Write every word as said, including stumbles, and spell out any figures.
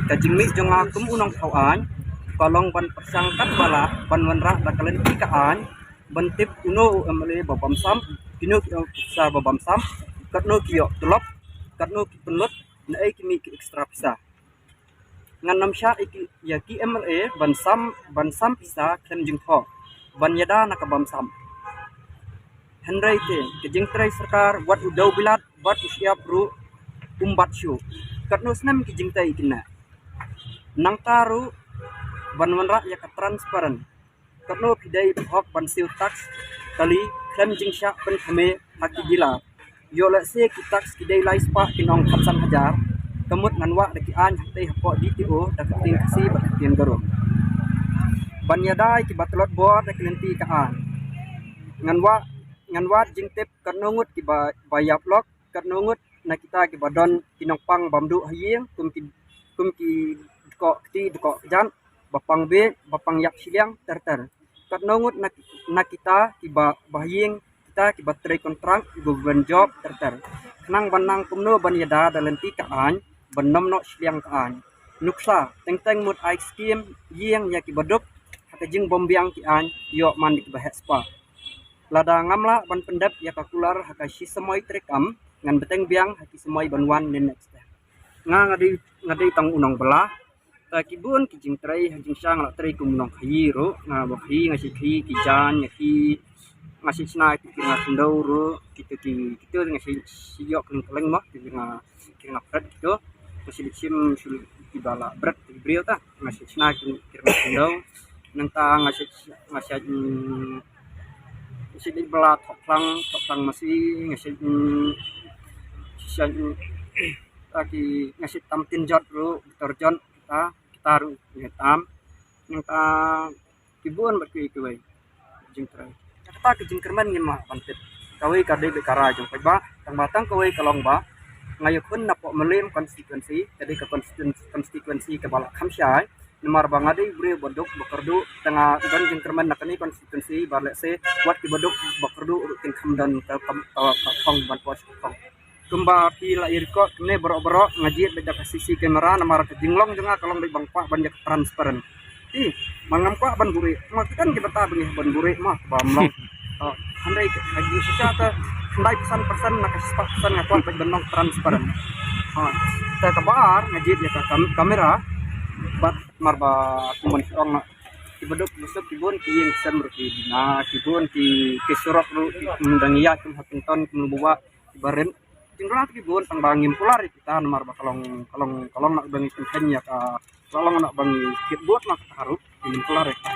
Ka jingmih jong nga kum u nongthaw aiñ ka long ban pyrshang katba lah ban wanrah da ka lynti ka aiñ ban tip uno u M L A ba bamsap, kino ki officer ba bamsap, katno ki ïoh tulop, katno ki pynlut, naei ki mih ki extra pisa. Ngan ym shah ïa ki, ïa ki M L A ban sam, ban sam pisa khlem jingthoh, ban ïada na ka bamsap. Hynrei te ka jingtrei sorkar, wat u dewbilat bad u shyiap ruh um bat shuh. Katno snem ki jingtei kine. Nangta ruh ban wanrah ïa ka transparent. Katno phi dei hok ban siew tax kali khlem jingshah pynkhameh ha ki dealer. Ïoh lehse ki tax ki dei lai spah ki nong khatsan hajar. Ka mut ngan wad da ki aiñ hangtei hapoh D T O da ka ktien Khasi bad ka ktien Garo. Ban ïada ïa kiba tlot bor da ki lynti ka aiñ. Ngan wad, ngan wad jingtip katno ngut kiba, ba ïap lok, katno ngut na kita kiba don ki nongpang bym duh ha ïing, kum ki, kum ki dkoh kti dkoh kjat, ba pang bieit, ba pang ïap shiliang ter ter. Katno ngut na, na kita kiba, ba ha ïing, kita kiba trei kontrak, government job ter ter. Khnang ban nang kumno ban ïada da lynti ka aiñ ban nym noh shiliang ka aiñ. Nuksa, teng teng mut ai skim ïing ïa kiba duk, ha ka jingbymbiang ki aiñ ïoh man da kiba heh spah. Lada ngam lah ban pyndep ïa ka kular ha ka shi samoi treikam, ngan bteng biang ha ki samoi ban wan ne next time. Nga, nga dei, nga dei tang u nongbylla. Ta ki bun ki jingtrei, ha jingshisha nga la trei kum u nongkhaïi ruh, nga ba khaïi, nga shait khaïi ki jaiñ, nga khaïi, nga shait shna ki kieng khyndew ruh, kito ki, kito nga shait, shait ïoh kylleng kylleng mo, ki nga, ki nga pret kito. Nga shait shim shu kiba la bret ki briew ta, nga shait shna ki kieng khyndew. Nangta nga shait, nga shait, mm, nga shait dei bylla thoh khlang, thoh khlang masi, nga shait, mm, shait, mm, ta ki, nga shait tam tin jot ruh, bitor jot, ta, kita ruh, nga tam. Nangta ki bun bad kiwei kiwei jingtrei. Kata ki jingkyrmen ngim lah ban tip. Kawei ka dei bad ka rai jong paidbah, tang ba tang kawei ka long ba nga ïakhun napoh Mylliem constituency, ka dei ka constituen-, constituency kaba la kham shai. Namar ba nga dei u briew ba duk ba kyrduh, tang nga don jingkyrmen na kane constituency ba lehse wat kiba duk ba kyrduh ruh kin kham don ka, ka, ka, ka thong ban poi sha ka thong. Kumba phi la ïa record kane baroh baroh, nga jied bad da ka C C camera namar ka jinglong jong nga ka long bad ban kwah ban ïa ka transparent. Te man ngam kwah ban buhrieh, ma ki don kiba ta ban ïa ban buhrieh ma bym long. Oh, hynrei ka, ka jingshisha ta, khyndai phew san percent na ka shispah percent nga kwah bad ban long transparent. Oh, te kaba ar nga jied ïa ka kam-, camera bad namar ba kumban ong nga, kiba duk ba suk ki bun ki ïing ki sem ruh ki dina, ki bun ki, ki surok ruh ki, kum dang ïaid kum ha Pynton kum Lubuwah, kiba rit. Jingkylli ki bun tang ba ngim kular ïa kita namar ba ka long, ka long, ka long na ba ngi kynthei ïa ka, ka long na ba ngi kit bud ma kata ruh, ngim kular ïa kita.